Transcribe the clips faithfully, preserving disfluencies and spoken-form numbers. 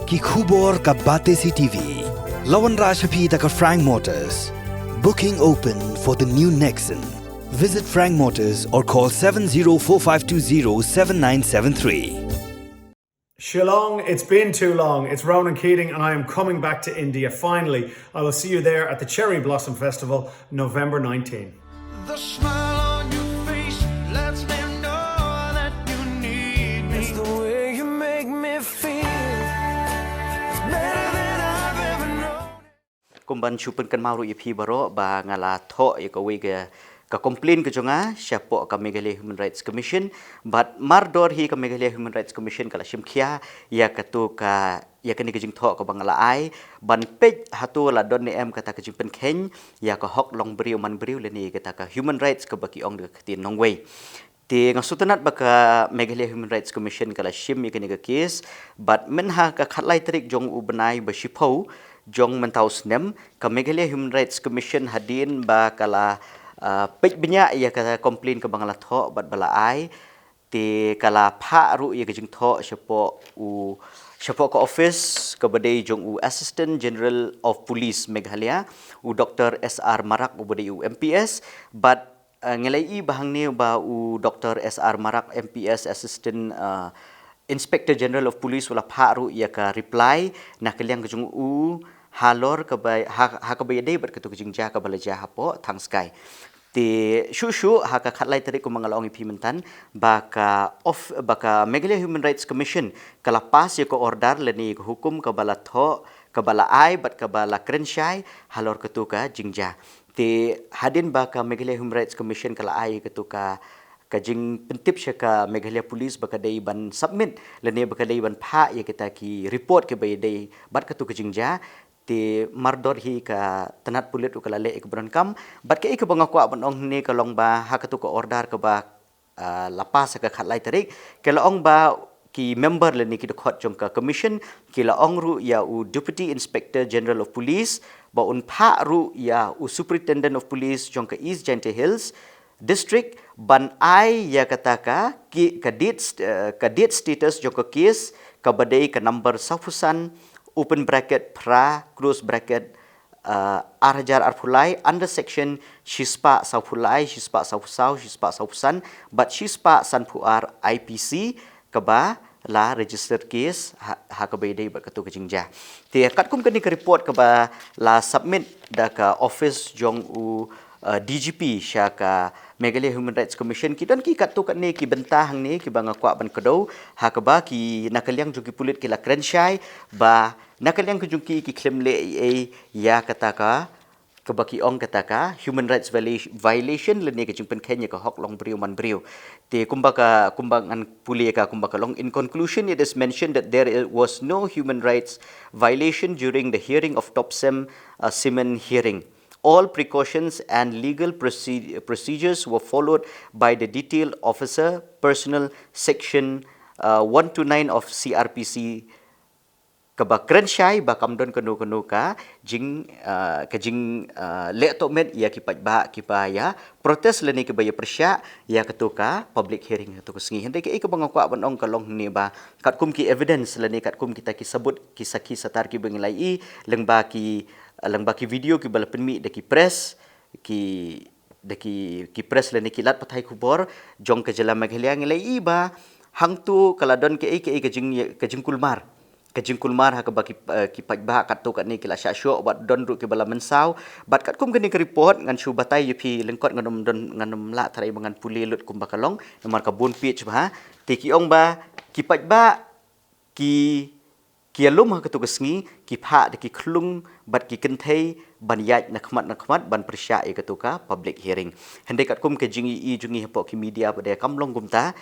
Ki khubor ka Batesi T V. La wanrah sha phi da ka Frank Motors. Booking open for the new Nexon. Visit Frank Motors or call seven zero four five two zero seven nine seven three. Shillong, it's been too long. It's Ronan Keating, and I am coming back to India finally. I will see you there at the Cherry Blossom Festival, November nineteenth. The smile on your face lets me know that you need me. It's the way you make me feel. It's better than I've ever known. Kumban shu pynkynmaw ruh ïa phi baroh ba nga la thoh ïa kawei ka, ka complaint ka jong nga shapoh ka Meghalaya Human Rights Commission, bad mardor hi ka Meghalaya Human Rights Commission ka la shim khia ïa katu ka, ïa kane ka jingthoh kaba nga la ai, ban peit hato la don ne em kata ka jingpynkheiñ ïa ka hok long briew man briew lane kata ka human rights kaba ki ong da ka ktien nongwei. Te nga sngewtynnat ba ka Meghalaya Human Rights Commission ka la shim ïa kane ka case, bad mynha ka khatlai tarik jong u bnai ba shiphew jong mynta u snem, ka Meghalaya Human Rights Commission hadien ba ka la, ah, peit bniah ïa ka complaint kaba nga la thoh bad ba la ai, te ka la phah ruh ïa ka jingthoh shapoh u, shapoh ka office kaba dei jong u Assistant General of Police Meghalaya, u Doktor S R Marak uba dei u M P S, bad, ah, nga la ïohi ba hangne ba u Doktor S R Marak M P S Assistant, ah, Inspector General of Police u la phah ruh ïa ka reply na ka liang ka jong u halor kaba, ha, ha kaba ïadei bad katu ka jingjia kaba la jia hapoh Thangskai. Te shuh shuh ha ka khatlai tarik kumba nga la ong ïa phi mynta ba ka of, ba ka Meghalaya Human Rights Commission ka la pass ïa ka order lane ka hukum kaba la thoh, kaba la ai bad kaba la kren shai halor katu ka jingjia. Te hadien ba ka Meghalaya Human Rights Commission ka la ai katu ka, ka jingpyntip sha ka Meghalaya Police ba ka dei ban submit lane ba ka dei ban phah ïa kita ki report kiba ïadei bad katu ka jingjia. Te mardor hi ka tnat pulit ruh ka la leh ïa ka bynriew kam. Bad kaei kaba nga kwah ban ong hangne ka long ba ha katu ka order kaba, ah, la pass ha ka khatlai tarik, ka la ong ba ki member lane ki dkhot jong ka commission ki la ong ruh ïa u Deputy Inspector General of Police ba un phah ruh ïa u Superintendent of Police jong ka East Jaintia Hills District ban ai ïa kata ka, ki, ka death st-, eh, ka death status jong ka case kaba dei ka number sawphew san, open bracket, phra, close bracket, ah, ar hajar arphew lai, under section shispah sawphew lai, shispah sawphew saw, shispah sawphew san bad shispah sanphew ar I P C, kaba la register case ha, ha kaba ïadei bad katu ka jingjia. Te katkum kane ka report kaba la submit da ka office jong u, ah, D G P sha ka Meghalaya Human Rights Commission, ki don ki katto katne ki bynta hangne kiba nga kwah ban kdew, ha kaba ki na ka liang jong ki pulit ki la kren shai ba na ka liang ka jong ki ki khlem leh ei ei ïa kata ka, kaba ki ong kata ka human rights viola-, violation lane ka jingpynkheiñ ïa ka hok long briew man briew. Te kumba ka, kumba ngan pule ka, kumba ka long, in conclusion, it is mentioned that there was no human rights violation during the hearing of Topsem, uh, Semen hearing. All precautions and legal proce-, procedures were followed by the detail officer personnel section, uh, one two nine of C R P C, kaba kren shai ba kam don kano kano ka jing, ah, ka jing, ah, leh tohmet ïa ki paidbah kiba ïa protest lane kiba ïa pyrshah ïa katu ka public hearing katu ka sngi. Hynrei kaei kaba nga kwah ban ong ka long hangne ba katkum ki evidence lane katkum kita ki sabut, ki sakhi satar kiba ngi la ïohi, lyngba ki, lyngba ki video kiba la pynmih da ki press, ki, da ki, ki press lane ki lad pathai khubor jong ka jylla Meghalaya, ngi la ïohi ba hangtu ka la don kaei kaei ka jing, ka jingkulmar, ka jingkulmar ha kaba ki, eh, ki paidbah katto katne ki la shah shoh bad don ruh kiba la mynsaw. Bad katkum kane ka report ngan shu batai ïa phi lyngkot, ngan ym don, ngan ym lah tharai ba ngan pule lut kumba ka long namar ka bun page bha. Te ki ong ba ki paidbah ki, ki ïalum ha katu ka sngi, ki phah da ki khlung bad ki kynthei ban ïaid na khmat na khmat ban pyrshah ïa katu ka public hearing. Hynrei katkum ka jingïohi jong ngi hapoh ki media pat de kam long kumta,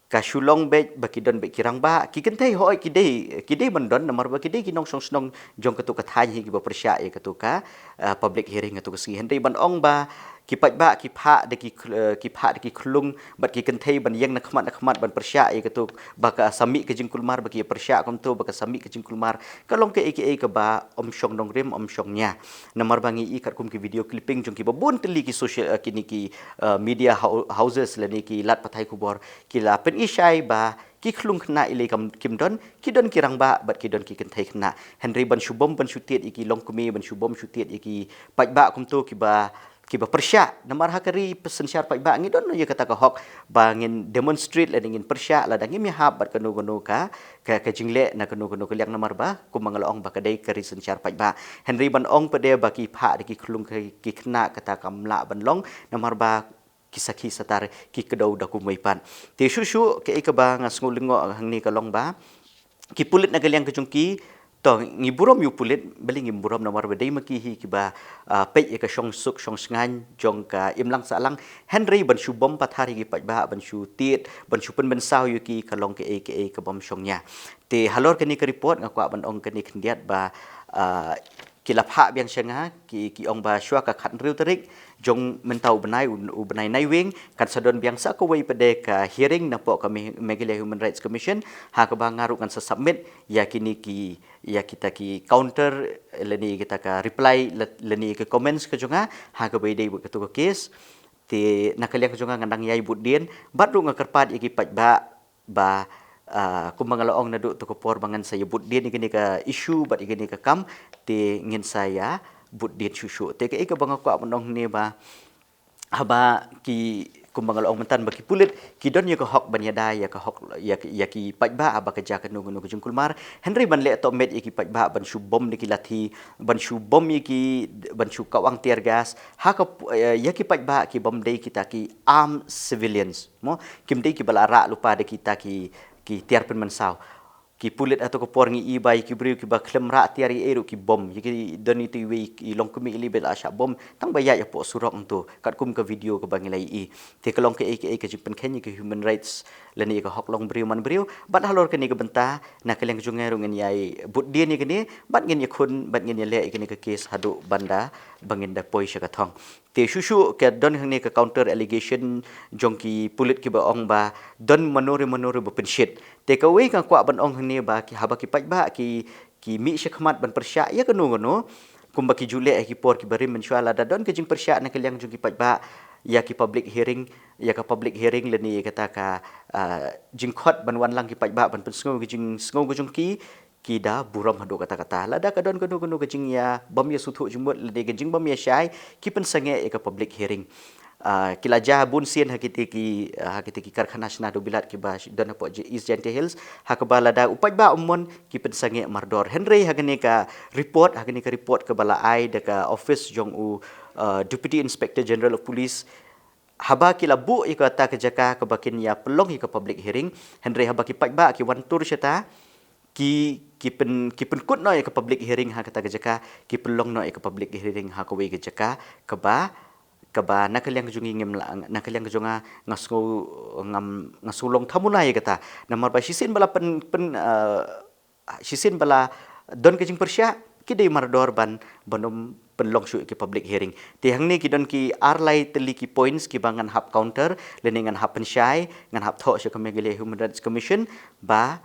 ka shu long beit ba ki don beit ki rangbah, ki kynthei hooid ki dei, ki dei ban don namar ba ki dei ki nongshong shnong jong katu ka thaiñ hi kiba pyrshah ïa katu ka, ah, public hearing katu ka sngi. Hynrei ban ong ba ki paidbah ki phah da ki khl- eh, ki phah da ki khlung bad ki kynthei ban ïeng na khmat na khmat ban pyrshah ïa katu ba ka sa mih ka jingkulmar, ba ki pyrshah kumtu ba ka sa mih ka jingkulmar. Ka long kaei kaei kaba ym shong nongrim, ym shong nia. Namar ba ngi i katkum ki video clipping jong kiba bun tylli ki social, eh, kine ki, eh, media hou- houses lane ki lad pathai khubor ki la pyni shai ba ki khlung khynnah i lei kam kim don, ki don ki rangbah bad ki don ki kynthei khynnah. Hynrei ban shu bom ban shu tied ïa ki longkmie, ban shu bom shu tied ïa ki paidbah kumtu kiba kiba pyrshah. Namar ha ka ri synshar paidbah ngi don ïa kata ka hok ba ngin demonstrate lane ngin pyrshah lada ngim ïahap bad kano kano ka, ka, ka jingleh na kano kano ka liang. Namar ba kumba nga la ong ba ka dei ka ri synshar paidbah. Hynrei ban ong pat de ba ki phah da ki khlung ki, ki khynnah, kata kam lah ban long. Namar ba ki sakhi satar ki kdew da kumwei pat. Te shuh shuh kaei kaba nga sngew lyngngoh hangne ka long ba ki pulit na ka liang ka jong ki, to ngi burom ïa u pulit, balei ngim burom? Namar ba dei ma ki hi kiba, ah, peit ïa ka shongsuk shongshngaiñ jong ka imlang sahlang. Hynrei ban shu bom pathar ïa ki paidbah, ban shu tied, ban shu pynmynsaw ïa ki, ka long kaei kaei kaba ym shong nia. Te halor kane ka report nga kwah ban ong kane khyndiat ba, ah, ki la phah biang sha nga, ki, ki ong ba shuwa ka khathynriew tarik jong mynta u bnai, u, u bnai Naiwieng, kan sa don biang sa kawei pat de ka hearing napoh ka Me- Meghalaya Human Rights Commission, ha kaba nga ruh ngan sa submit ïa kine ki, ïa kita ki counter lane kita ka reply la- lane ki comments ka jong nga ha kaba ïadei bad katu ka case. Te na ka liang ka jong nga ngan dang ïai bud dien bad ruh nga kyrpad ïa ki paidbah ba, ah, kumba nga la ong naduh tu ka por ba ngan sa ïa bud dien ïa kane ka issue bad ïa kane ka kam, te ngin sa ïa bud dien shuh shuh. Te kaei kaba nga kwah ban ong hangne ba haba ki, kumba nga la ong mynta ba ki pulit ki don ïa ka hok ban ïada ïa ka hok ïa, ïa ki paidbah haba ka jia kano kano ka jingkulmar. Hynrei ban leh tohmet ïa ki paidbah ban shu bom da ki lathi, ban shu bom ïa ki, ban shu kawang tear gas ha ka pu- eh, ïa ki paidbah ki bym dei kita ki armed civilians. Mo, kim dei kiba la rah lypa da kita ki, ki tiar pynmynsaw. Ki pulit ha tu ka por ngi i ba ïa ki briew kiba khlem rah tiar ei ei ruh ki bom. Ïa ki don itu iwei i longkmie i lei ba la shah bom tang ba ïaid hapoh surok hangtu katkum ka video kaba ngi la i. Te ka long kaei kaei ka jingpynkheiñ ïa ka human rights lane ïa ka hok long briew man briew. Bad halor kane ka bynta na ka liang ka jong nga ruh ngin ïai bud dien ïa kane bad ngin ïakhun bad ngin ïaleh ïa kane ka case haduh ban da ba ngin da poi sha ka thong. Te shuh shuh ka don hangne ka counter allegation jong ki pulit kiba ong ba don mano re mano re ba pynshit. Te kawei nga kwah ban ong hangne ba ki, haba ki paidbah ki, ki mih sha khmat ban pyrshah ïa kano kano, kumba ki ju leh ha ki por kiba rim mynshuwa, lada don ka jingpyrshah na ka liang jong ki paidbah ïa ki public hearing, ïa ka public hearing lane ïa kata ka, ah, jingkhot ban wan lang ki paidbah ban pynsngew ki jingsngew ka jong ki, ki da burom haduh katta katta. Lada ka don kano kano ka jingïabym ïasngewthuh jingmut lane ka jingbym ïashai, ki pynsangeh ïa ka public hearing. Ah, ki la jia bun sien ha kite ki, ah, ha kite ki karkhana shna dewbilat kiba don hapoh East Jaintia Hills, ha kaba lada u paidbah um mon ki pynsangeh mardor. Hynrei ha kane ka report, ha kane ka report kaba la ai da ka office jong u, ah, Deputy Inspector General of Police, haba ki la buh ïa kata ka jaka kaba kin ïa pynlong ïa ka public hearing, hynrei haba ki paidbah ki wan tur shata, ki, ki pyn, ki pynkut noh ïa ka public hearing ha kata ka jaka, ki pynlong noh ïa ka public hearing ha kawei ka jaka kaba, kaba na ka liang ka jong ngi ngim lah, na ka liang ka jong nga nga sngew, ngam, nga sngew long thamula ïa kata. Namar ba shisien ba la pyn, pyn, eh, shisien ba la don ka jingpyrshah, ki dei mardor ban, ban ym pynlong shuh ïa ki public hearing. Te hangne ki don ki ar lai tylli ki points kiba ngan hap counter lane ngan hap pynshai, ngan hap thoh sha ka Meghalaya Human Rights Commission ba,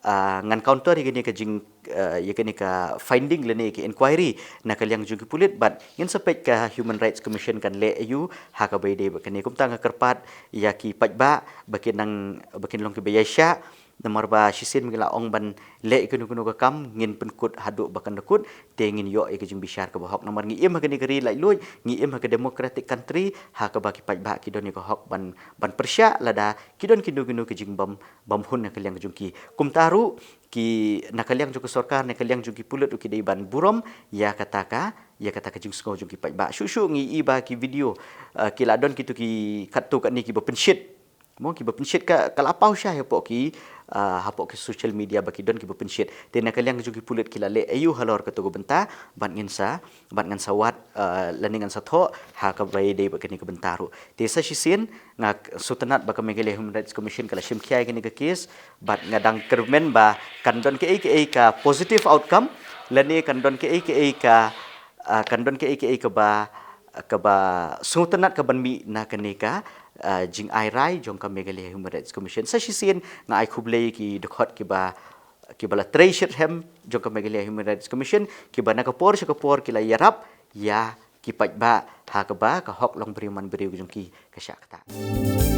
ah, ngan counter ïa kane ka jing, ah, ïa kane ka finding lane ka inquiry na ka liang jong ki pulit, bad ngin sa peit ka Human Rights Commission kan leh aïu ha kaba ïadei bad kane. Kumta nga kyrpad ïa ki paidbah ba kin nang, ba kin long kiba ïaishah. Namar ba shisien ba ngi la ong ban leh ïa kano kano ka kam, ngin pynkut haduh ba kan da kut, te ngin ïoh ïa ka jingbishar kaba hok. Namar ngi im ha kane ka ri laitluid, ngi im ha ka democratic country ha kaba ki paidbah ki don ïa ka hok ban, ban pyrshah lada ki don kino kino ki jingbym, bym hun na ka liang jong ki. Kumta ruh ki na ka liang jong ka sorkar, na ka liang jong ki pulit ruh ki dei ban burom ïa kata ka, ïa kata ka jingsngew jong ki paidbah. Shuh shuh ngi i ba ki video, ah, ki la don kito ki katto katne kiba pynshit. Mo, kiba pynshit ka, ka la paw shai hapoh ki, ah, hapoh ki social media ba ki don kiba pynshit. Te na ka liang jong ki pulit ki la leh aïu halor kato ka bynta, bad ngin sa, bad ngan sa wad, ah, lane ngan sa thoh ha kaba ïadei bad kane ka bynta ruh. Te sa shisien nga k- sngewtynnat ba ka Meghalaya Human Rights Commission ka la shim khia ïa kane ka case, bad nga dang kyrmen ba kan don kaei kaei ka positive outcome lane kan don kaei kaei ka, ah, kan don kaei kaei kaba, kaba sngewtynnat kaban mih na kane ka, ah, jingai rai jong ka Meghalaya Human Rights Commission. Sa shisien nga ai khublei ki dkhot kiba, kiba la trei shitrhem jong ka Meghalaya Human Rights Commission, kiba na ka por sha ka por ki la ïarap ïa ki paidbah ha kaba ka hok long briew man briew jong ki ka shah ktah.